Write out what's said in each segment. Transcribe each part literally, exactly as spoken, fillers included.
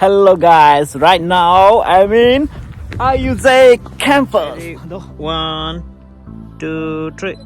Hello guys, right now I'm in I U J campus. One, two, three.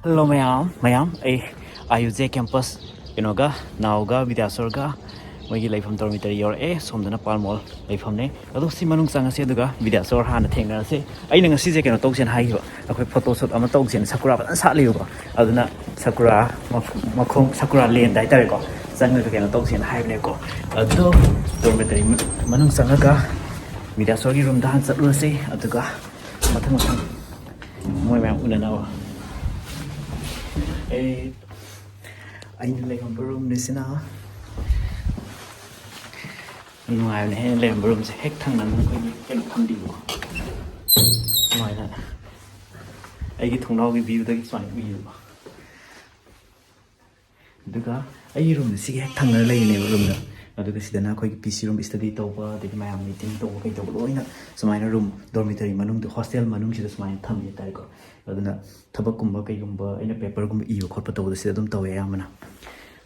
Hello ꯃꯌꯥꯝ, ꯃꯌꯥꯝ, ꯑꯩ I U J campus ꯀꯩꯅꯣꯒ, ꯅꯥꯎꯒ, ꯕꯤꯗ꯭ꯌꯥꯁꯣꯔꯒ ꯃꯣꯏꯒꯤ ꯂꯩꯐꯝ dormitory ꯌꯧꯔꯛꯑꯦ꯫ ꯁꯣꯝꯗꯅ ꯄꯥꯜ ꯃꯣꯜ ꯂꯩꯐꯝꯅꯦ꯫ ꯑꯗꯣ ꯁꯤ ꯃꯅꯨꯡ ꯆꯪꯉꯁꯦ, ꯑꯗꯨꯒ ꯕꯤꯗ꯭ꯌꯥꯁꯣꯔ ꯍꯥꯟꯅ ꯊꯦꯡꯅꯔꯁꯦ꯫ ꯑꯩꯅ ꯉꯁꯤꯁꯦ ꯀꯩꯅꯣ ꯇꯧꯁꯦꯅ ꯍꯥꯏꯈꯤꯕ, ꯑꯩꯈꯣꯏ photo shoot ꯑꯃ ꯇꯧꯁꯦꯅ, ꯁꯥꯀꯨꯔꯥ ꯐꯖꯅ ꯁꯥꯠꯂꯤꯕꯀꯣ, ꯑꯗꯨꯅ ꯁꯥꯀꯨꯔꯥ ꯃꯈ-, ꯃꯈꯣꯡ, ꯁꯥꯀꯨꯔꯥ ꯂꯦꯟꯗ ꯍꯥꯏꯇꯥꯔꯦꯀꯣ, ꯆꯪꯉꯒ ꯀꯩꯅꯣ ꯇꯧꯁꯦꯅ ꯍꯥꯏꯕꯅꯦꯀꯣ꯫ ꯑꯗꯣ dormitory ꯃꯅꯨꯡ ꯆꯪꯉꯒ ꯕꯤꯗ꯭ꯌꯥꯁꯣꯔꯒꯤ roomꯗ ꯍꯥꯟꯅ ꯆꯠꯂꯨꯔꯁꯦ, ꯑꯗꯨꯒ ꯃꯊꯪ ꯃꯊꯪ ꯃꯣꯏ ꯃꯌꯥꯝ ꯎꯅꯅꯕ꯫ ꯑꯩ, ꯑꯩꯅ ꯂꯩꯔꯝꯕ roomꯅꯤꯁꯤꯅ꯫ ꯅꯨꯡꯉꯥꯏꯕꯅꯦ, ꯑꯩꯅ ꯂꯩꯔꯝꯕ roomꯁꯦ ꯍꯦꯛ ꯊꯪꯅꯅ ꯑꯩꯈꯣꯏꯒꯤ ꯀꯩꯅꯣ ꯊꯝꯕꯤꯕꯀꯣ꯫ ꯁꯨꯃꯥꯏꯅ ꯑꯩꯒꯤ ꯊꯣꯡꯅꯥꯎꯒꯤ viewꯗꯒꯤ ꯁꯨꯃꯥꯏꯅ ꯎꯏꯌꯦꯕꯀꯣ꯫ ꯑꯗꯨꯒ ꯑꯩꯒꯤ roomꯁꯤꯒ ꯍꯦꯛ ꯊꯪꯅꯅ ꯂꯩꯔꯤꯅꯦꯕ roomꯗ꯫ ꯑꯗꯨꯒ ꯁꯤꯗꯅ ꯑꯩꯈꯣꯏꯒꯤ P C room, study ꯇꯧꯕ, ꯑꯗꯒꯤ ꯃꯌꯥꯝ meeting ꯇꯧꯕ, ꯀꯩ ꯇꯧꯕ, ꯂꯣꯏꯅ ꯁꯨꯃꯥꯏꯅ room, dormitory ꯃꯅꯨꯡꯗ, hostel ꯃꯅꯨꯡꯁꯤꯗ ꯁꯨꯃꯥꯏꯅ ꯊꯝꯃꯤ ꯍꯥꯏꯇꯥꯔꯦꯀꯣ꯫ ꯑꯗꯨꯅ ꯊꯕꯛꯀꯨꯝꯕ ꯀꯩꯒꯨꯝꯕ ꯑꯩꯅ paperꯒꯨꯝꯕ ꯏꯕ ꯈꯣꯠꯄ ꯇꯧꯕꯗ ꯁꯤꯗ ꯑꯗꯨꯝ ꯇꯧꯋꯦ ꯑꯌꯥꯝꯕꯅ꯫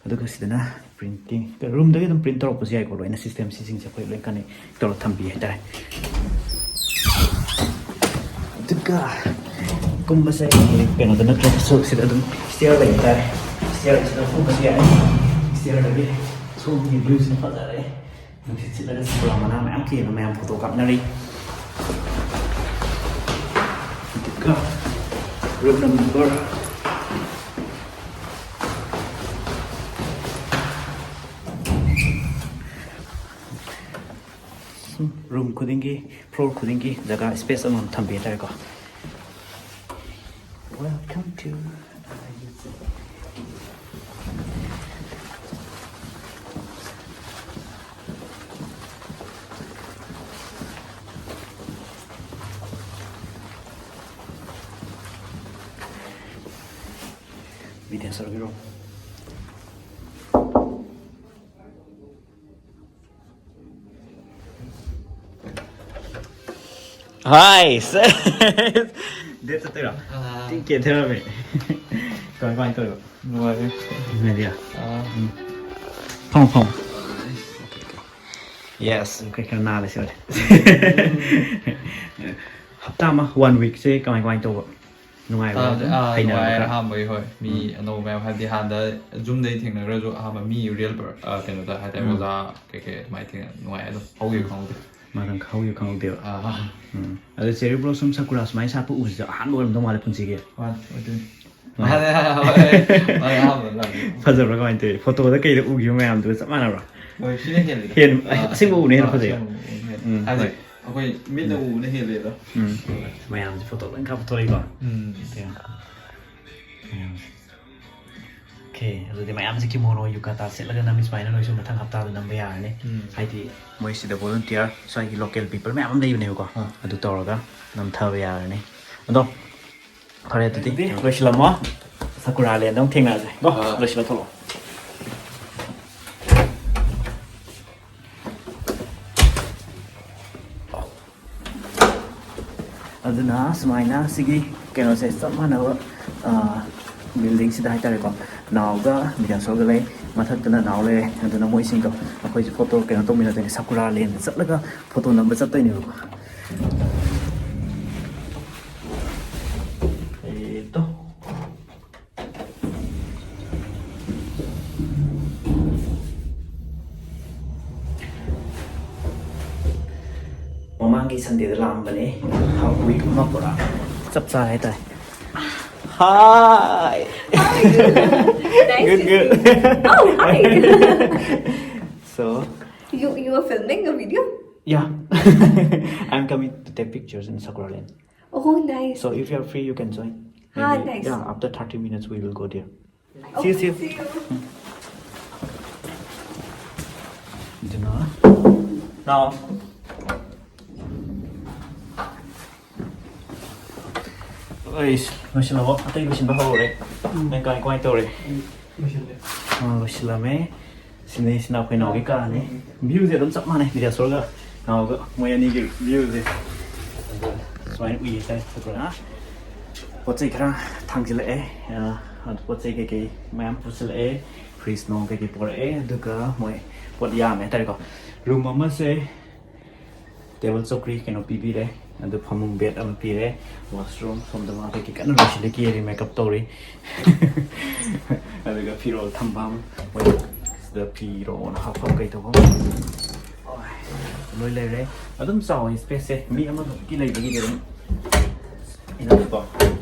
ꯑꯗꯨꯒ ꯁꯤꯗꯅ printing, roomꯗꯒꯤ ꯑꯗꯨꯝ print ꯇꯧꯔꯛꯄꯁꯨ ꯌꯥꯏꯀꯣ, ꯂꯣꯏꯅ system ꯁꯤꯁꯤꯡꯁꯦ ꯑꯩꯈꯣꯏ ꯂꯣꯏ connect ꯇꯧꯔ ꯊꯝꯕꯤ ꯍꯥꯏꯇꯥꯔꯦ꯫ ꯑꯗꯨꯒ ꯀꯨꯝꯕꯁꯦ ꯀꯩꯅꯣꯗ ꯅꯠꯇ꯭ꯔꯒꯁꯨ ꯁꯤꯗ ꯑꯗꯨꯝ stair ꯂꯩ ꯍꯥꯏꯇꯥꯔꯦ꯫ Stairꯁꯤꯗ ꯀꯨꯝꯕꯁꯨ ꯌꯥꯏ꯫ Stairꯗꯒꯤ ꯁꯣꯝꯒꯤ viewꯁꯤꯅ ꯐꯖꯔꯦ꯫ ꯅꯨꯡꯁꯤꯠ ꯁꯤꯠꯂꯒ ꯁꯥꯀꯨꯔꯥ ꯃꯅꯥ ꯃꯌꯥꯝ ꯀꯦꯟꯕ ꯃꯌꯥꯝ photo ꯀꯥꯞꯅꯔꯤ꯫ ꯑꯗꯨꯒ room number ꯔꯨꯝ ꯈꯨꯗꯤꯡꯒꯤ, ꯐ꯭ꯂꯣꯔ ꯈꯨꯗꯤꯡꯒꯤ ꯖꯒꯥ, ꯁ꯭ꯄꯦꯁ ꯑꯃꯃꯝ ꯊꯝꯕꯤ ꯍꯥꯏꯇꯥꯔꯦꯀꯣ꯫ Welcome to Video ꯁꯔꯨꯛꯀꯤꯔꯣ? High. Date ꯆꯠꯇꯣꯏꯔꯣ? ꯑꯥ꯫ ꯇꯤꯛ ꯀꯦ ꯊꯦꯔꯥꯄꯤ꯫ ꯀꯃꯥꯏ, ꯀꯃꯥꯏ ꯇꯧꯔꯤꯕ? ꯅꯨꯡꯉꯥꯏꯔꯤ꯫ ꯅꯨꯡꯉꯥꯏꯔꯤꯌꯥ? ꯑꯥ꯫ ꯎꯝ꯫ ꯐꯝꯃꯣ, ꯐꯝꯃꯣ꯫ Yes, ꯀꯩ ꯈꯔ ꯅꯥꯜꯂꯦ ꯁꯤ ꯑꯣꯏꯔꯦ꯫ ꯍꯞꯇꯥ ꯑꯃ, one week ꯁꯦ ꯀꯃꯥꯏ, ꯀꯃꯥꯏ ꯇꯧꯕ? ꯅꯨꯡꯉꯥꯏꯕ꯭ꯔꯥ ꯇꯥꯗꯦ꯫ ꯑꯗꯨꯝ? ꯑꯥ, ꯍꯩꯅꯔꯕ꯭ꯔꯥ ꯅꯨꯡꯉꯥꯏ꯫ ꯈꯔ? ꯑꯍꯥꯟꯕꯒꯤ, ꯍꯣꯏ꯫ ꯃꯤ ꯎꯝ꯫ ꯑꯅꯧꯕ ꯃꯌꯥꯝ, ꯍꯥꯏꯕꯗꯤ ꯍꯥꯟꯅ Zoom ꯗꯩ ꯊꯦꯡꯅꯈ꯭ꯔꯁꯨ, ꯑꯍꯥꯟꯕ ꯃꯤ real per-, ꯑ, ꯀꯩꯅꯣꯗ ꯍꯥꯏꯇꯥꯔꯦ, ꯎꯝ꯫ ꯑꯣꯖꯥ ꯀꯩꯀꯩ ꯑꯗꯨꯃꯥꯏꯅ ꯊꯦꯡꯅ ꯅꯨꯡꯉꯥꯏ ꯑꯗꯨꯝ꯫ ꯍꯧꯈꯤꯕ ꯎꯝ꯫ ꯈꯪꯍꯧꯗꯦ꯫ ꯃꯇꯝ ꯍꯧꯈꯤꯕ ꯈꯪꯍꯧꯗꯦꯕ꯫ ꯑꯥ꯫ ꯎꯝ꯫ ꯑꯗꯣ Cherry Blossom Sakura ꯁꯨꯃꯥꯏꯅ ꯁꯥꯠꯄ ꯎꯕꯁꯤꯁꯨ ꯑꯍꯥꯟꯕ ꯑꯣꯏꯔꯝꯗꯧ ꯃꯥꯜꯂꯦ ꯄꯨꯟꯁꯤꯒꯤ꯫ ꯃꯥꯅꯤ, ꯑꯣꯏꯗꯣꯏꯅꯤ꯫ ꯃꯥꯅꯤ꯫ ꯃꯥꯅꯦ, ꯍꯣꯏ, ꯍꯣꯏ, ꯑꯍꯥꯟꯕ ꯂꯥꯛꯑꯦ꯫ ꯐꯖꯕ꯭ꯔꯥ ꯀꯃꯥꯏꯅ ꯇꯧꯋꯤ? ꯐꯣꯇꯣꯗ ꯀꯩꯗ ꯎꯈꯤꯕ ꯃꯌꯥꯝꯗꯨꯒ ꯆꯞ ꯃꯥꯟꯅꯕ꯭ꯔꯥ? ꯍꯣꯏ, ꯁꯤꯅ ꯍꯦꯜꯂꯤꯗ꯫ ꯍꯦꯟ-, ꯑꯥ, ꯑꯁꯦꯡꯕ ꯎꯕꯅ ꯍꯦꯟꯅ ꯑꯥ, ꯐꯖꯩꯕ? ꯑꯁꯦꯡꯕ ꯎꯕꯅ ꯍꯦꯜꯂꯤ꯫ ꯎꯝ, ꯍꯥꯏꯗꯤ, ꯍꯣꯏ꯫ ꯑꯩꯈꯣꯏ ꯃꯤꯠꯅ ꯎꯕꯅ ꯍꯦꯜꯂꯦꯗ꯫ ꯎꯝ꯫ ꯃꯌꯥꯝꯁꯦ ꯐꯣꯇꯣ ꯂꯣꯏ ꯀꯥꯞꯊꯣꯔꯛꯏꯀꯣ꯫ ꯎꯝ꯫ ꯁꯦ꯫ ꯃꯌꯥꯝꯁꯦ꯫ Okay, ꯑꯗꯨꯗꯤ ꯃꯌꯥꯝꯁꯦ kimono yukata ꯁꯦꯠꯂꯒ ꯅꯝꯃꯤ ꯁꯨꯃꯥꯏꯅ ꯅꯣꯏꯁꯨ ꯃꯊꯪ ꯍꯞꯇꯥꯗ ꯅꯝꯕ ꯌꯥꯔꯅꯤ꯫ ꯎꯝ꯫ ꯍꯥꯏꯗꯤ ꯃꯣꯏ ꯁꯤꯗ volunteer, ꯁ꯭ꯋꯥꯏꯒꯤ local people ꯃꯌꯥꯝ ꯑꯃ ꯂꯩꯕꯅꯦꯕꯀꯣ꯫ ꯑꯥ꯫ ꯑꯗꯨ ꯇꯧꯔꯒ ꯅꯝꯊꯕ ꯌꯥꯔꯅꯤ꯫ ꯑꯗꯣ ꯐꯔꯦ, ꯑꯗꯨꯗꯤ ꯑꯗꯨꯗꯤ ꯂꯣꯏꯁꯤꯜꯂꯝꯃꯣ꯫ Sakura Land ꯑꯃꯨꯛ ꯊꯦꯡꯅꯔꯁꯦ꯫ ꯀꯣ? ꯑꯥ꯫ ꯂꯣꯏꯁꯤꯜꯂ ꯊꯣꯛꯂꯛꯑꯣ꯫ ꯑꯗꯨꯅ ꯁꯨꯃꯥꯏꯅ ꯁꯤꯒꯤ ꯀꯩꯅꯣꯁꯦ ꯆꯞ ꯃꯥꯟꯅꯕ, ꯑ, building ꯁꯤꯗ ꯍꯥꯏꯇꯥꯔꯦꯀꯣ, ꯅꯥꯎꯒ ꯃꯤꯗꯜꯁꯣꯔꯒ ꯂꯩ꯫ ꯃꯊꯛꯇꯅ ꯅꯥꯎ ꯂꯩꯔꯦ꯫ ꯑꯗꯨꯅ ꯃꯣꯏꯁꯤꯡꯗꯣ ꯑꯩꯈꯣꯏꯁꯦ ꯐꯣꯇꯣ ꯀꯩꯅꯣ ꯇꯧꯃꯤꯟꯅꯗꯣꯏꯅꯦ, Sakura Land ꯆꯠꯂꯒ ꯐꯣꯇꯣ ꯅꯝꯕ ꯆꯠꯇꯣꯏꯅꯦꯕꯀꯣ꯫ ꯑꯦ, ꯇꯣ꯫ ꯃꯃꯥꯡꯒꯤ Sunday ꯗ ꯂꯥꯛꯑꯝꯕꯅꯦ꯫ Week ꯑꯃ ꯄꯨꯔꯥ ꯆꯞ ꯆꯥꯔꯦ ꯍꯥꯏꯇꯥꯔꯦ꯫ Hi. Hi. Nice Good, to good. See you. Oh, hi. So, You, you were filming a video? Yeah, I'm coming to take pictures in Sakura Lane. Oh, nice. So if you're free, you can join. Ah, Maybe, nice. Yeah, after thirty minutes, we will go there. Okay, See you, see you. See you. ꯑꯗꯨꯅ now ꯑꯩꯁ ꯂꯣꯏꯁꯤꯜꯂꯕꯣ? ꯑꯇꯩ ꯂꯣꯏꯁꯤꯟꯕ ꯍꯧꯔꯦ꯫ ꯅꯪ ꯀꯃꯥꯏ ꯀꯃꯥꯏ ꯇꯧꯔꯦ? ꯑꯥ, ꯂꯣꯏꯁꯤꯜꯂꯝꯃꯦ꯫ ꯁꯤꯅ ꯁꯤꯅ ꯑꯩꯈꯣꯏ ꯅꯥꯎꯒꯤ ꯀꯥꯅꯤ꯫ Viewꯁꯦ ꯑꯗꯨꯝ ꯆꯞ ꯃꯥꯟꯅꯩ ꯕꯤꯗ꯭ꯌꯥꯁꯣꯔꯒ ꯅꯥꯎꯒ꯫ ꯃꯣꯏ ꯑꯅꯤꯒꯤ viewꯁꯦ ꯑꯗꯣ ꯁꯨꯃꯥꯏꯅ ꯎꯏ ꯍꯥꯏꯇꯥꯔꯦ꯫ ꯑꯗꯨꯅ ꯄꯣꯠ ꯆꯩ ꯈꯔ ꯊꯥꯡꯖꯤꯜꯂꯛꯑꯦ꯫ ꯑꯥ, ꯑꯗꯨ ꯄꯣꯠ ꯆꯩ ꯀꯩꯀꯩ ꯃꯌꯥꯝ ꯄꯨꯁꯤꯜꯂꯛꯑꯦ꯫ Fridge ꯅꯣꯡ ꯀꯩꯀꯩ ꯄꯨꯔꯛꯑꯦ꯫ ꯑꯗꯨꯒ ꯃꯣꯏ ꯄꯣꯠ ꯌꯥꯝꯃꯦ ꯍꯥꯏꯇꯥꯔꯦꯀꯣ꯫ Room ꯑꯃꯁꯦ table ꯆꯧꯀ꯭ꯔꯤ ꯀꯩꯅꯣ ꯄꯤꯕꯤꯔꯦ꯫ ꯑꯗꯨ ꯐꯃꯨꯡ bed ꯑꯃ ꯄꯤꯔꯦ꯫ Washroom ꯁꯣꯝꯗ ꯃꯥ ꯀꯩꯀꯩ ꯀꯟꯅ ꯂꯣꯏꯁꯤꯜꯂꯤ, ꯀꯦꯔꯤ, makeup ꯇꯧꯔꯤ꯫ ꯑꯗꯨꯒ ꯐꯤꯔꯣꯜ ꯊꯝꯐꯝ, ꯃꯣꯏ ꯁꯤꯗ ꯐꯤꯔꯣꯜ ꯍꯥꯞꯐꯝ ꯀꯩ ꯇꯧꯐꯝ ꯂꯣꯏ ꯂꯩꯔꯦ꯫ ꯑꯗꯨꯝ ꯆꯥꯎꯋꯦ spaceꯁꯦ, ꯃꯤ ꯑꯃꯈꯛꯀꯤ ꯂꯩꯕꯒꯤꯗꯤ ꯑꯗꯨꯝ enough ꯀꯣ꯫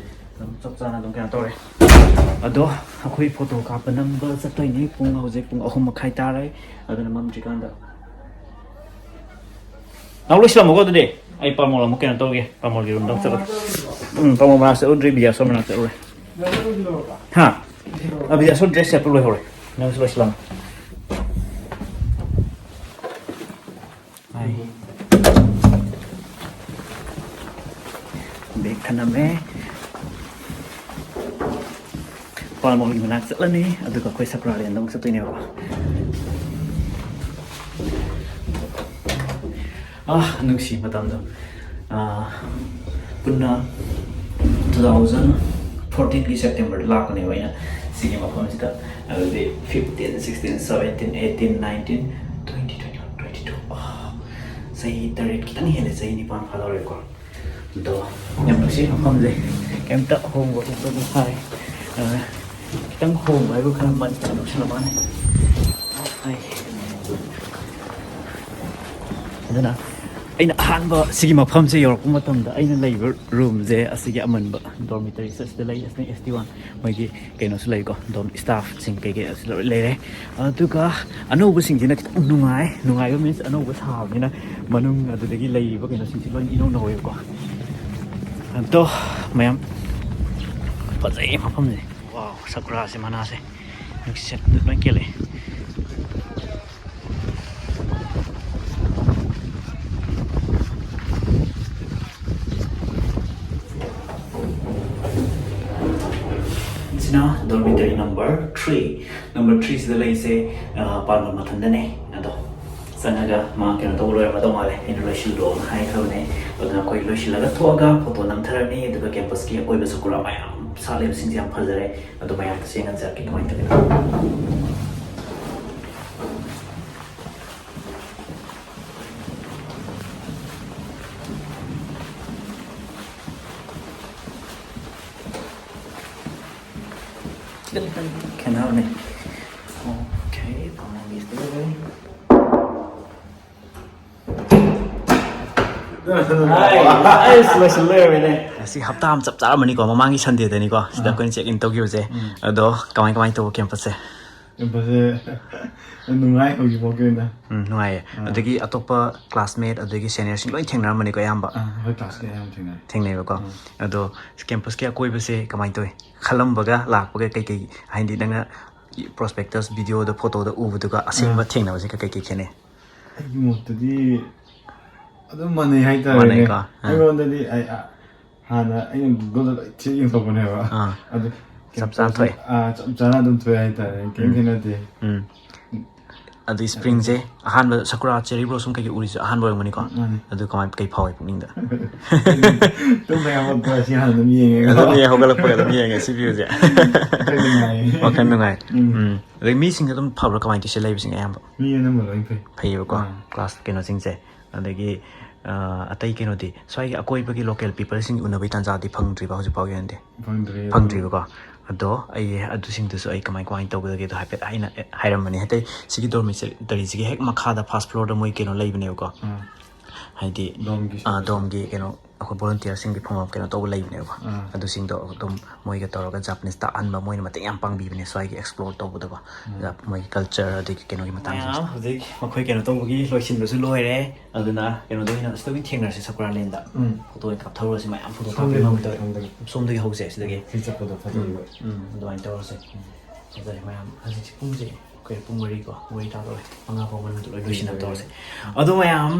ꯑꯗꯨꯝ ꯆꯞ ꯆꯥꯅ ꯑꯗꯨꯝ ꯀꯩꯅꯣ ꯇꯧꯔꯦ꯫ ꯑꯗꯣ ꯑꯩꯈꯣꯏ photo ꯀꯥꯞꯄ ꯅꯝꯕ ꯆꯠꯇꯣꯏꯅꯤ꯫ ꯄꯨꯡ ꯍꯧꯖꯤꯛ ꯄꯨꯡ ꯑꯍꯨꯝ ꯃꯈꯥꯏ ꯇꯥꯔꯦ꯫ ꯑꯗꯨꯅ ꯃꯝꯗ꯭ꯔꯤꯀꯥꯟꯗ ꯅꯪ ꯂꯣꯏꯁꯤꯜꯂꯝꯃꯣꯀꯣ꯫ ꯑꯗꯨꯗꯤ ꯑꯩ ꯄꯥꯃꯣꯜ ꯑꯃꯨꯛ ꯀꯩꯅꯣ ꯇꯧꯒꯦ, ꯄꯥꯃꯣꯜꯒꯤ roomꯗ ꯑꯃꯨꯛ ꯆꯠꯂꯒꯦ꯫ ꯎꯝ, ꯄꯥꯃꯣꯜ ꯃꯅꯥꯛ ꯆꯠꯂꯨꯗ꯭ꯔꯤ, ꯕꯤꯗ꯭ꯌꯥꯁꯣꯔ ꯃꯅꯥꯛ ꯆꯠꯂꯨꯔꯦ꯫ ꯍꯥ? ꯑ, ꯕꯤꯗ꯭ꯌꯥꯁꯣꯔ dress ꯁꯦꯠꯄ ꯂꯣꯏꯍꯧꯔꯦ꯫ ꯅꯪꯁꯨ ꯂꯣꯏꯁꯤꯜꯂꯝꯃꯣ꯫ ꯕꯦꯒ ꯊꯅꯝꯃꯦ꯫ ꯄꯥꯃꯣꯜꯒꯤ ꯃꯅꯥꯛ ꯆꯠꯂꯅꯤ, ꯑꯗꯨꯒ ꯑꯩꯈꯣꯏ ꯁꯀ꯭ꯔꯥꯂꯦꯟꯗ ꯑꯃꯨꯛ ꯆꯠꯇꯣꯏꯅꯦꯕꯀꯣ꯫ ꯑꯥ, ꯅꯨꯡꯁꯤ ꯃꯇꯝꯗꯣ꯫ ꯑꯥ, ꯄꯨꯟꯅ two thousand fourteenꯒꯤ Septemberꯗ ꯂꯥꯛꯄꯅꯦꯕ ꯑꯩꯅ ꯁꯤꯒꯤ ꯃꯐꯝꯁꯤꯗ꯫ ꯑꯗꯨꯗꯤ fifteen, sixteen, seventeen, eighteen, nineteen, twenty, twenty-one, twenty-two, ꯑꯥ, ꯆꯍꯤ ꯇꯔꯦꯠ ꯈꯤꯇꯪ ꯍꯦꯜꯂꯦ, ꯆꯍꯤ ꯅꯤꯄꯥꯟ ꯐꯥꯗꯧꯔꯦꯀꯣ꯫ ꯑꯗꯣ ꯌꯥꯝ ꯅꯨꯡꯁꯤ ꯃꯐꯝꯁꯦ, ꯀꯩꯝꯇ ꯑꯍꯣꯡꯕ ꯈꯣꯠꯄ ꯑꯗꯨꯝ ꯍꯥꯏ꯫ ꯑ, ꯈꯤꯇꯪ ꯍꯣꯡꯕ ꯍꯥꯏꯕꯨ ꯈꯔ ꯃꯟ ꯈꯤꯇꯪ ꯌꯧꯁꯜꯂꯛꯄꯅꯤ꯫ ꯑꯗꯨꯅ ꯑꯩꯅ ꯑꯍꯥꯟꯕ ꯁꯤꯒꯤ ꯃꯐꯝꯁꯦ ꯌꯧꯔꯛꯄ ꯃꯇꯝꯗ ꯑꯩꯅ ꯂꯩꯕ ꯔꯨꯝꯁꯦ ꯑꯁꯤꯒꯤ ꯑꯃꯟꯕ ꯗꯣꯔꯃꯤꯇꯔꯤꯁꯦ ꯑꯁꯤꯗ ꯂꯩ꯫ ꯑꯁꯤꯅ ꯑꯦꯁ ꯇꯤ ꯋꯥꯟ ꯃꯣꯏꯒꯤ ꯀꯩꯅꯣꯁꯨ ꯂꯩꯀꯣ, ꯗꯣꯝ ꯁ꯭ꯇꯥꯐꯁꯤꯡ ꯀꯩꯀꯩ ꯑꯁꯤ ꯂꯣꯏ ꯂꯩꯔꯦ꯫ ꯑꯗꯨꯒ ꯑꯅꯧꯕꯁꯤꯡꯁꯤꯅ ꯈꯤꯇꯪ ꯅꯨꯡꯉꯥꯏ꯫ ꯅꯨꯡꯉꯥꯏꯕ ꯃꯤꯟꯁ ꯑꯅꯧꯕ ꯁꯥꯕꯅꯤꯅ ꯃꯅꯨꯡ ꯑꯗꯨꯗꯒꯤ ꯂꯩꯔꯤꯕ ꯀꯩꯅꯣꯁꯤꯡꯁꯤ ꯂꯣꯏ ꯏꯅꯧ ꯅꯧꯋꯦꯕꯀꯣ꯫ ꯑꯗꯣ ꯃꯌꯥꯝ ꯐꯖꯩ ꯃꯐꯝꯁꯦ꯫ ꯋꯥꯎ, ꯁꯥꯀꯨꯔꯥꯁꯦ ꯃꯅꯥꯁꯦ ꯅꯨꯡꯁꯤꯠ ꯂꯣꯏ ꯀꯦꯜꯂꯦ꯫ ꯁꯤꯅ dormitory number three꯫ Number three ꯁꯤꯗ ꯂꯩꯁꯦ, ꯑ, ꯄꯥꯟꯕ ꯃꯊꯟꯗꯅꯦ꯫ ꯑꯗꯣ ꯆꯪꯉꯒ ꯃꯥ ꯀꯩꯅꯣ ꯇꯧꯕ ꯂꯣꯏꯔꯝꯃꯗꯧ ꯃꯥꯜꯂꯦ꯫ ꯑꯩꯅ ꯂꯣꯏꯁꯤꯜꯂꯣꯅ ꯍꯥꯏꯈ꯭ꯔꯕꯅꯦ꯫ ꯑꯗꯨꯅ ꯑꯩꯈꯣꯏ ꯂꯣꯏꯁꯤꯜꯂꯒ ꯊꯣꯛꯑꯒ ꯐꯣꯇꯣ ꯅꯝꯊꯔꯅꯤ꯫ ꯑꯗꯨꯒ ꯀꯦꯝꯄꯁꯀꯤ ꯑꯀꯣꯏꯕ ꯁꯥꯀꯨꯔꯥ ꯃꯌꯥꯝ ꯁꯥꯠꯂꯤꯕꯁꯤꯡꯁꯦ ꯌꯥꯝ ꯐꯖꯔꯦ꯫ ꯑꯗꯣ ꯃꯌꯥꯝꯗꯁꯨ ꯌꯦꯡꯍꯟꯖꯔꯛꯀꯦ ꯀꯃꯥꯏꯅ ꯇꯧꯒꯦ꯫ ꯈꯤꯇꯪ ꯈꯤꯇꯪ ꯈꯦꯠꯅꯕꯅꯦ꯫ ꯑꯣꯀꯦ, ꯊꯝꯃꯒꯦ꯫ ꯑꯩꯁ, ꯂꯣꯏꯁꯤꯜ ꯂꯩꯔꯝꯃꯦꯅꯦ꯫ ꯉꯁꯤ ꯍꯞꯇꯥ ꯑꯃ ꯆꯞ ꯆꯥꯔꯝꯃꯅꯤꯀꯣ, ꯃꯃꯥꯡꯒꯤ ꯁꯟꯗꯦꯗꯅꯤꯀꯣ ꯁꯤꯗ ꯑꯥ꯫ ꯑꯩꯈꯣꯏꯅ ꯆꯦꯛ ꯏꯟ ꯇꯧꯈꯤꯕꯁꯦ꯫ ꯎꯝ꯫ ꯑꯗꯣ ꯀꯃꯥꯏ ꯀꯃꯥꯏꯅ ꯇꯧꯕ ꯀꯦꯝꯄꯁꯁꯦ? ꯀꯦꯝꯄꯁꯁꯦ ꯅꯨꯡꯉꯥꯏ ꯍꯧꯖꯤꯛꯐꯥꯎꯒꯤ ꯑꯣꯏꯅ꯫ ꯎꯝ, ꯅꯨꯡꯉꯥꯏꯌꯦ꯫ ꯑꯥ꯫ ꯑꯗꯒꯤ ꯑꯇꯣꯞꯄ ꯀ꯭ꯂꯥꯁꯃꯦꯠ ꯑꯗꯒꯤ ꯁꯦꯅꯤꯌꯔꯁꯤꯡ ꯂꯣꯏ ꯊꯦꯡꯅꯔꯝꯃꯅꯤꯀꯣ ꯑꯌꯥꯝꯕ? ꯑꯥ, ꯑꯩꯈꯣꯏ ꯀ꯭ꯂꯥꯁꯀꯤ ꯑꯌꯥꯝꯕ ꯊꯦꯡꯅꯔꯦ꯫ ꯊꯦꯡꯅꯩꯕꯀꯣ? ꯎꯝ꯫ ꯑꯗꯣ ꯀꯦꯝꯄꯁꯀꯤ ꯑꯀꯣꯏꯕꯁꯦ ꯀꯃꯥꯏꯅ ꯇꯧꯏ? ꯈꯜꯂꯝꯕꯒ ꯂꯥꯛꯄꯒ ꯀꯩꯀꯩ, ꯍꯥꯏꯗꯤ ꯅꯪꯅ ꯄ꯭ꯔꯣꯁꯄꯦꯛꯇꯁ, ꯚꯤꯗꯤꯑꯣꯗ, ꯐꯣꯇꯣꯗ ꯎꯕꯗꯨꯒ ꯑꯁꯦꯡꯕ ꯑꯥ꯫ ꯊꯦꯡꯅꯕꯁꯦ ꯀꯩꯀꯩ ꯈꯦꯠꯅꯩ? ꯑꯩꯒꯤ ꯃꯣꯠꯇꯗꯤ ꯑꯗꯨꯝ ꯃꯥꯟꯅꯩ ꯍꯥꯏꯇꯥꯔꯦꯅꯦ꯫ ꯃꯥꯟꯅꯩꯀꯣ? ꯑꯥ꯫ ꯑꯩꯉꯣꯟꯗꯗꯤ ꯑꯩ, ꯑ, ꯍꯥꯟꯅ ꯑꯩꯅ Google-ꯗ ꯂꯣꯏ ꯊꯤ ꯌꯦꯡꯊꯣꯛꯄꯅꯦꯕ꯫ ꯑꯥ꯫ ꯑꯗꯨ ꯆꯞ ꯆꯥꯅ ꯊꯣꯛꯑꯦ꯫ ꯑꯥ, ꯆꯞ ꯆꯥꯅ ꯑꯗꯨꯝ ꯊꯣꯛꯑꯦ ꯍꯥꯏꯇꯥꯔꯦ꯫ ꯀꯩꯝ ꯎꯝ꯫ ꯈꯦꯠꯅꯗꯦ꯫ ꯎꯝ꯫ ꯑꯗꯨ spring-ꯁꯦ ꯑꯍꯥꯟꯕ ꯁꯥꯀꯨꯔꯥ cherry blossom ꯀꯩꯀꯩ ꯎꯔꯤꯁꯦ ꯑꯍꯥꯟꯕ ꯑꯣꯏꯔꯝꯒꯅꯤꯀꯣ? ꯎꯝ, ꯃꯥꯅꯦ꯫ ꯑꯗꯨ ꯀꯃꯥꯏ, ꯀꯩ ꯐꯥꯎꯏ ꯄꯨꯛꯅꯤꯡꯗ? ꯇꯨꯝꯕ ꯌꯥꯝ ꯍꯧꯒꯠꯄ ꯑꯁꯤ ꯍꯥꯟꯅ ꯑꯗꯨꯝ ꯌꯦꯡꯉꯦꯀꯣ꯫ ꯑꯗꯨꯝ ꯌꯦꯡ-, ꯍꯧꯒꯠꯂꯛꯄꯒ ꯑꯗꯨꯝ ꯌꯦꯡꯉꯦ ꯁꯤ view-ꯁꯦ꯫ ꯋꯥꯈꯜ ꯅꯨꯡꯉꯥꯏ꯫ ꯋꯥꯈꯜ ꯅꯨꯡꯉꯥꯏ꯫ ꯎꯝ꯫ ꯎꯝ꯫ ꯑꯗꯩ ꯃꯤꯁꯤꯡꯗꯤ ꯑꯗꯨꯝ ꯐꯕ꯭ꯔꯥ ꯀꯃꯥꯏꯅ ꯇꯧꯏ ꯁꯤ ꯂꯩꯕꯁꯤꯡ ꯑꯌꯥꯝꯕ? ꯃꯤ ꯑꯅꯝꯕ ꯂꯣꯏ ꯐꯩ꯫ ꯐꯩꯌꯦꯕꯀꯣ? ꯑꯥ꯫ Class ꯀꯩꯅꯣꯁꯤꯡꯁꯦ꯫ ꯑꯗꯒꯤ, ꯑ, ꯑꯇꯩ ꯀꯩꯅꯣꯗꯤ, ꯁ꯭ꯋꯥꯏꯒꯤ ꯑꯀꯣꯏꯕꯒꯤ local people-ꯁꯤꯡ ꯎꯅꯕꯒꯤ ꯇꯥꯟꯖꯥꯗꯤ ꯐꯪꯗ꯭ꯔꯤꯕ ꯍꯧꯖꯤꯛ ꯐꯥꯎꯒꯤ ꯑꯣꯏꯅꯗꯤ? ꯐꯪꯗ꯭ꯔꯤ ꯑꯗꯨ꯫ ꯐꯪꯗ꯭ꯔꯤꯕꯀꯣ? ꯑꯗꯣ ꯑꯩ ꯑꯗꯨꯁꯤꯡꯗꯨꯁꯨ ꯑꯩ ꯀꯃꯥꯏ, ꯀꯃꯥꯏꯅ ꯇꯧꯒꯗꯒꯦꯗꯣ ꯍꯥꯏꯐꯦꯠ ꯑꯩꯅ ꯍꯥꯏꯔꯝꯕꯅꯤ꯫ ꯑꯇꯩ ꯁꯤꯒꯤ dormitory-ꯁꯤꯒꯤ ꯍꯦꯛ ꯃꯈꯥꯗ first floor-ꯗ ꯃꯣꯏ ꯀꯩꯅꯣ ꯂꯩꯕꯅꯦꯕꯀꯣ꯫ ꯑꯥ꯫ ꯍꯥꯏꯗꯤ ꯗꯣꯝꯒꯤ ꯑ, ꯗꯣꯝꯒꯤ ꯀꯩꯅꯣ ꯑꯩꯈꯣꯏ ꯚꯣꯂꯨꯟꯇꯤꯌꯔꯁꯤꯡꯒꯤ ꯐꯝꯐꯝ ꯀꯩꯅꯣ ꯇꯧꯕ ꯂꯩꯕꯅꯦꯕ꯫ ꯑꯥ꯫ ꯑꯗꯨꯁꯤꯡꯗꯣ ꯑꯗꯨꯝ ꯃꯣꯏꯒ ꯇꯧꯔꯒ ꯖꯥꯄꯅꯤꯁ ꯇꯥꯛꯍꯟꯕ, ꯃꯣꯏꯅ ꯃꯇꯦꯡ ꯌꯥꯝ ꯄꯥꯡꯕꯤꯕꯅꯦ ꯁ꯭ꯋꯥꯏꯒꯤ ꯑꯦꯛꯁꯄ꯭ꯂꯣꯔ ꯇꯧꯕꯗꯀꯣ꯫ ꯎꯝ꯫ ꯖꯥꯞ-, ꯃꯣꯏꯒꯤ ꯀꯜꯆꯔ ꯑꯗꯒꯤ ꯀꯩꯅꯣꯒꯤ ꯃꯇꯥꯡꯁꯦ꯫ ꯃꯌꯥꯝ ꯍꯧꯖꯤꯛ ꯃꯈꯣꯏ ꯀꯩꯅꯣ ꯇꯧꯕꯒꯤ ꯂꯣꯏꯁꯤꯟꯕꯁꯨ ꯂꯣꯏꯔꯦ꯫ ꯑꯗꯨꯅ ꯀꯩꯅꯣꯗ ꯑꯣꯏꯅ ꯁꯤꯗ ꯑꯣꯏꯅ ꯊꯦꯡꯅꯔꯁꯦ, ꯁꯀꯨꯔꯥ ꯂꯦꯟꯗ꯫ ꯎꯝ꯫ ꯐꯣꯇꯣ ꯑꯣꯏꯅ ꯀꯥꯞꯊꯧꯔꯁꯤ, ꯃꯌꯥꯝ ꯐꯣꯇꯣ ꯁꯣꯝꯗꯒꯤ ꯀꯥꯞꯄꯤ ꯍꯧꯁꯦ, ꯃꯃꯥꯡꯗ꯫ ꯁꯣꯝꯗꯒꯤ꯫ ꯁꯣꯝꯗꯒꯤ ꯍꯧꯁꯦ ꯁꯤꯗꯒꯤ꯫ ꯁꯤ ꯆꯠꯄꯗꯣ ꯐꯖꯩꯕ꯫ ꯎꯝ, ꯑꯗꯨꯃꯥꯏꯅ ꯇꯧꯔꯁꯦ꯫ ꯐꯖꯔꯦ ꯃꯌꯥꯝ꯫ ꯍꯧꯖꯤꯛꯁꯦ ꯄꯨꯡꯁꯦ ꯑꯩꯈꯣꯏ ꯄꯨꯡ ꯃꯔꯤ ꯀꯣ, ꯃꯔꯤ ꯇꯥꯗꯧꯔꯦ꯫ ꯃꯉꯥ ꯐꯥꯎ ꯃꯅꯨꯡꯗ ꯂꯣꯏ ꯂꯣꯏꯁꯤꯟꯅꯕ ꯂꯣꯏꯁꯤꯟꯅꯕ ꯇꯧꯔꯁꯦ꯫ ꯑꯗꯣ ꯃꯌꯥꯝ,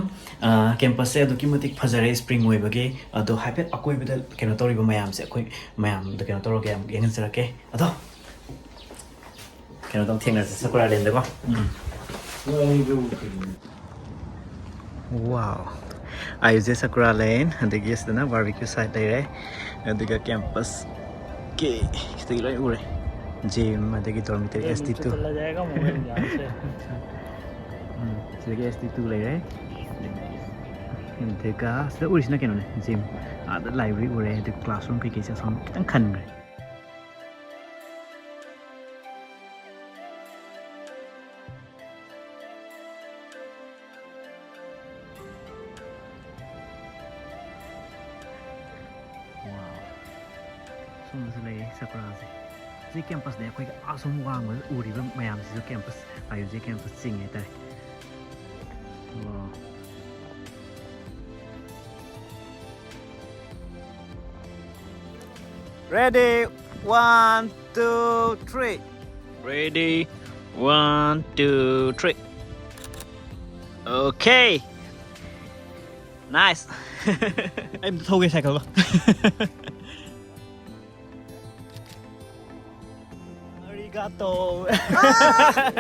ꯑ, ꯀꯦꯝꯄꯁꯁꯦ ꯑꯗꯨꯛꯀꯤ ꯃꯇꯤꯛ ꯐꯖꯔꯦ ꯁ꯭ꯄ꯭ꯔꯤꯡ ꯑꯣꯏꯕꯒꯤ꯫ ꯑꯗꯣ ꯍꯥꯏꯐꯦꯠ ꯑꯀꯣꯏꯕꯗ ꯀꯩꯅꯣ ꯇꯧꯔꯤꯕ ꯃꯌꯥꯝꯁꯦ ꯑꯩꯈꯣꯏ ꯃꯌꯥꯝꯗ ꯀꯩꯅꯣ ꯇꯧꯔꯒ ꯌꯥꯝ ꯌꯦꯡꯍꯟꯖꯔꯛꯀꯦ꯫ ꯑꯗꯣ ꯀꯩꯅꯣ ꯇꯧ ꯊꯦꯡꯅꯔꯁꯦ ꯁꯀꯨꯔꯥ ꯂꯦꯟꯗꯀꯣ꯫ ꯎꯝ꯫ ꯅꯣꯏ ꯑꯅꯤꯗꯨ ꯀꯩꯅꯣ? ꯋꯥꯎ! ꯑꯥꯏꯌꯨꯖꯦ ꯁꯀꯨꯔꯥ ꯂꯦꯟ, ꯑꯗꯒꯤ ꯁꯤꯗꯅ ꯕꯥꯔꯕꯤꯀ꯭ꯌꯨ ꯁꯥꯏꯠ ꯂꯩꯔꯦ, ꯑꯗꯨꯒ ꯀꯦꯝꯄꯁꯀꯤ ꯁꯤꯗꯒꯤ ꯂꯣꯏ ꯎꯔꯦ꯫ ꯖꯤꯝ, ꯑꯗꯒꯤ ꯗꯣꯔꯃꯤꯇꯔꯤ ꯑꯦꯁ ꯇꯤ ꯇꯨ꯫ ꯎꯝ, ꯁꯤꯗꯒꯤ ꯑꯦꯁ ꯇꯤ ꯇꯨ ꯂꯩꯔꯦ꯫ ꯑꯗꯨꯒ ꯁꯤꯗ ꯎꯔꯤꯁꯤꯅ ꯀꯩꯅꯣꯅꯦ, ꯖꯤꯝ꯫ ꯑꯥꯗ ꯂꯥꯏꯕ꯭ꯔꯦꯔꯤ ꯎꯔꯦ, ꯑꯗꯨꯒ ꯀ꯭ꯂꯥꯁꯔꯨꯝ ꯀꯩꯀꯩꯁꯦ ꯑꯁꯣꯝ ꯈꯤꯇꯪ ꯈꯟꯈ꯭ꯔꯦ꯫ Wow. ꯁꯣꯝꯗꯁꯨ ꯂꯩ ꯁꯀꯨꯔꯥꯁꯦ꯫ ꯁꯤ ꯀꯦꯝꯄꯁꯅꯦ, ꯑꯩꯈꯣꯏꯒꯤ ꯑꯁꯣꯝ ꯋꯥꯡꯃꯗ ꯎꯔꯤꯕ ꯃꯌꯥꯝꯁꯤꯁꯨ ꯀꯦꯝꯄꯁ, ꯑꯥꯏꯌꯨꯖꯦ ꯀꯦꯝꯄꯁ ꯆꯤꯡꯉꯦ ꯍꯥꯏꯇꯥꯔꯦ꯫ Wow. Ready, one, two, three. Ready, one, two, three. Okay. Nice. ꯑꯩ ꯑꯝꯇ ꯊꯧꯒꯦ ꯁꯥꯏꯀꯜꯗꯣ꯫ Arigato.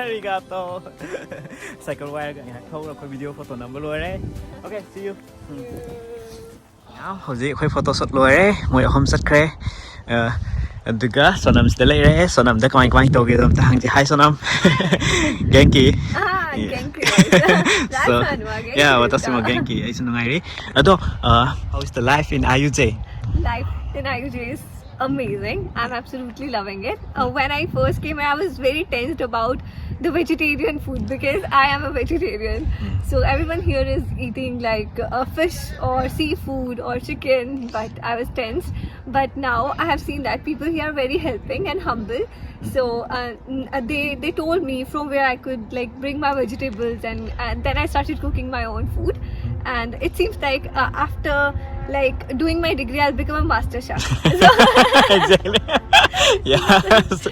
Arigato. ꯁꯥꯏꯀꯜ ꯋꯥꯏꯔꯒ ꯉꯥꯏꯍꯥꯛ ꯊꯧꯔ ꯑꯩꯈꯣꯏ ꯚꯤꯗꯤꯑꯣ ꯐꯣꯇꯣ ꯅꯝꯕ ꯂꯣꯏꯔꯦ꯫ Okay, see you. ꯎꯝ꯫ ꯍꯧꯖꯤꯛ ꯑꯩꯈꯣꯏ ꯐꯣꯇꯣ ꯁꯨꯠ ꯂꯣꯏꯔꯦ, ꯃꯣꯏ ꯑꯍꯨꯝ ꯆꯠꯈ꯭ꯔꯦ꯫ ꯑ, ꯑꯗꯨꯒ ꯁꯣꯅꯝꯁꯤꯗ ꯂꯩꯔꯦ꯫ ꯁꯣꯅꯝꯗ ꯀꯃꯥꯏ ꯀꯃꯥꯏ ꯇꯧꯒꯦꯗꯣ ꯑꯝꯇ ꯍꯪꯁꯤ꯫ Hi, Sonam. ꯒꯦꯡꯀꯤ꯫ Ah, genki. So, That's one more. Yeah, ꯋꯥꯇꯥꯁꯤꯃ ꯒꯦꯡꯀꯤ꯫ ꯑꯩꯁꯨ ꯅꯨꯡꯉꯥꯏꯔꯤ꯫ ꯑꯗꯣ, uh, how is the life in I U J? Life in I U J is amazing. I'm absolutely loving it. Uh, when I first came, I was very tensed about the vegetarian food because I am a vegetarian. So everyone here is eating like uh, fish or seafood or chicken, but I was tense. But now I have seen that people here are very helping and humble. So uh, n- uh, they they told me from where I could like bring my vegetables, and and then I started cooking my own food. And it seems like uh, after like doing my degree, I'll become a master chef. So, Exactly. Yes.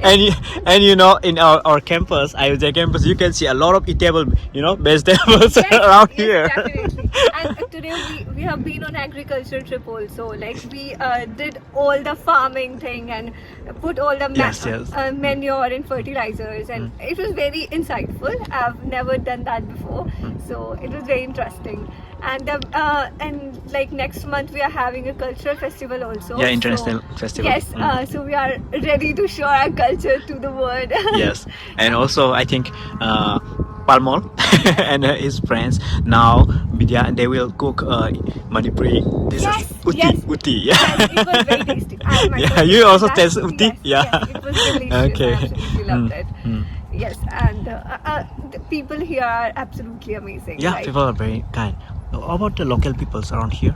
And you, and you know, in our, our campus, I U J campus, you can see a lot of eatable, you know, vegetables around Yes, here. Definitely. And uh, today we, we have been on agriculture trip also. Like we uh, did all the farming thing and put all the ma- Yes, yes. Uh, manure and fertilizers, and it was very insightful. I've never done that before, so it was very interesting. And the, uh, and like next month we are having a cultural festival also. Yeah, So- international festival. Yes, Mm. Uh, so we are ready to show our culture to the world. Yes, and also I think uh, Palmol and uh, his friends now, Vidya, they will cook uh, Manipuri. This Yes, is uti, yes. Uti. Yeah. Yes, it was very tasty. I Yeah, myself you ate also that. Taste uti? Yes, Yeah. Yes, it was delicious. Okay. I absolutely loved Mm, it. mm. Yes, and uh, uh, the people here are absolutely amazing. Yeah, Like, people are very kind. How about the local peoples around here?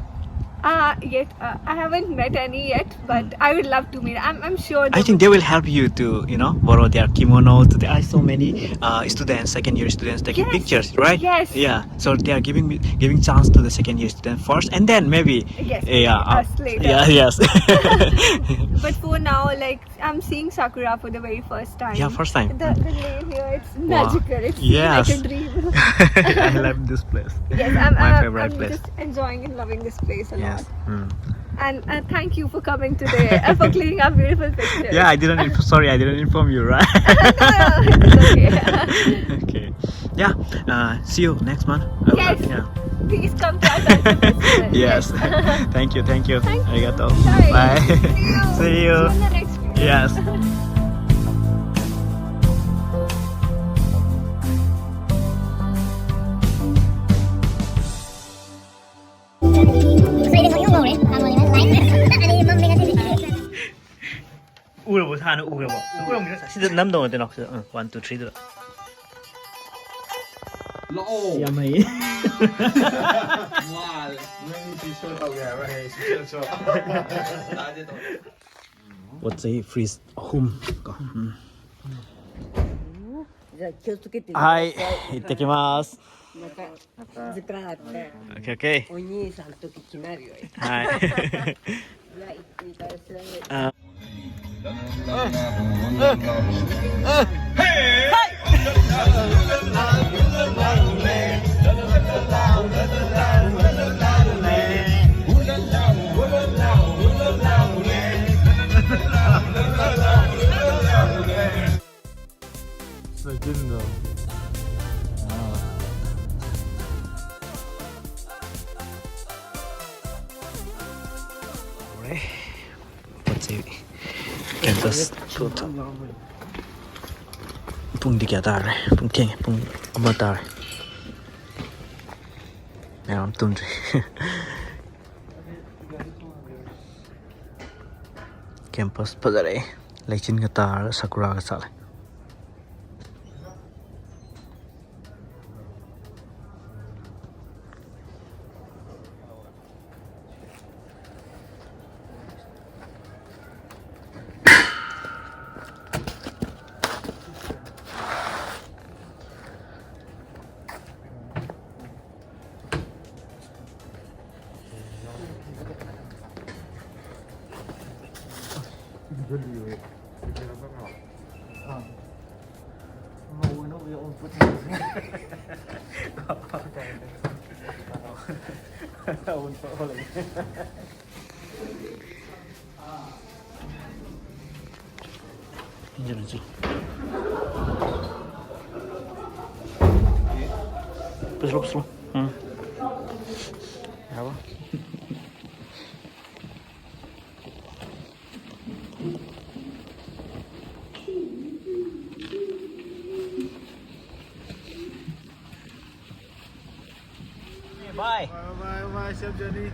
Uh, yet uh, I haven't met any yet, but I would love to meet. I'm, I'm sure. I think they will help you to, you know, borrow their kimono. There are so many uh, students, second year students taking Yes. Pictures, right? Yes. Yeah. So they are giving me giving chance to the second year student first, and then maybe Yes, yeah, us uh, later. Yeah. Yes. But for now, like, I'm seeing sakura for the very first time. Yeah, first time. The, the lane here, it's Wow. magical. It's Yes. like a dream. I love this place. Yes, I'm, My I'm, favorite I'm place. Just enjoying and loving this place a Yes. lot. Mm. And uh, thank you for coming today, uh, for cleaning up beautiful pictures. Yeah, I didn't. Inf- sorry, I didn't inform you, right? No, it's okay. Okay. Yeah. Uh, see you next month. Uh, Yes. Yeah. Please come to our culture festival. Yes. Thank you. Thank you. Thank you. Arigato. Bye. Bye. See you. See you. See you in the next video. Yes. ꯎꯔꯕꯣ? ꯁꯥꯅ ꯎꯈ꯭ꯔꯕꯣ? ꯎꯔꯝꯒꯤꯔꯣꯏ꯫ ꯁꯤꯗ ꯅꯝꯗꯧ ꯅꯠꯇꯦ, ꯅꯣ꯫ ꯁꯤꯗ, ꯎꯝ, one, two, three ꯗꯨꯗ꯫ ꯂꯥꯛꯑꯣ꯫ ꯌꯥꯝ ꯍꯩꯌꯦ꯫ ꯋꯥꯔꯦ꯫ ꯅꯣꯏꯅꯤ ꯁꯤ ꯁꯣ ꯇꯧꯒꯦ ꯍꯥꯏꯕ꯭ꯔꯥ? ꯍꯌꯦꯡ ꯁꯤ ꯁꯣ꯫ ꯇꯥꯖꯦ ꯇꯧ꯫ ꯄꯣꯠ ꯆꯩ ꯐ꯭ꯔꯤꯖ ꯑꯍꯨꯝ ꯀꯣ꯫ ꯎꯝ꯫ じゃあ、気をつけてください。はい、行ってきます。また、時間あったら、OK、OK。お兄さんと来なるよ。はい。じゃあ、行ってらっしゃい。あ。ꯄꯣꯠ ꯆꯩ ꯀꯦꯝꯄꯁ ꯇꯨ ꯊ-, ꯄꯨꯡꯗꯤ ꯀꯌꯥ ꯇꯥꯔꯦ? ꯄꯨꯡ ꯊꯦꯡꯉꯦ, ꯄꯨꯡ ꯑꯃ ꯇꯥꯔꯦ꯫ ꯃꯌꯥꯝ ꯇꯨꯝꯗ꯭ꯔꯤ꯫ ꯀꯦꯝꯄꯁ ꯐꯖꯔꯦ꯫ ꯂꯩꯆꯤꯟꯒ ꯇꯥꯔꯒ ꯁꯀꯨꯔꯥꯒ ꯁꯥꯠꯂꯦ꯫ ꯄꯨꯁꯤꯜꯂꯣ, ꯄꯨꯁꯤꯜꯂꯣ꯫ ꯎꯝ꯫ ꯌꯥꯔꯕ? Bye. Bye, bye, bye, safe journey.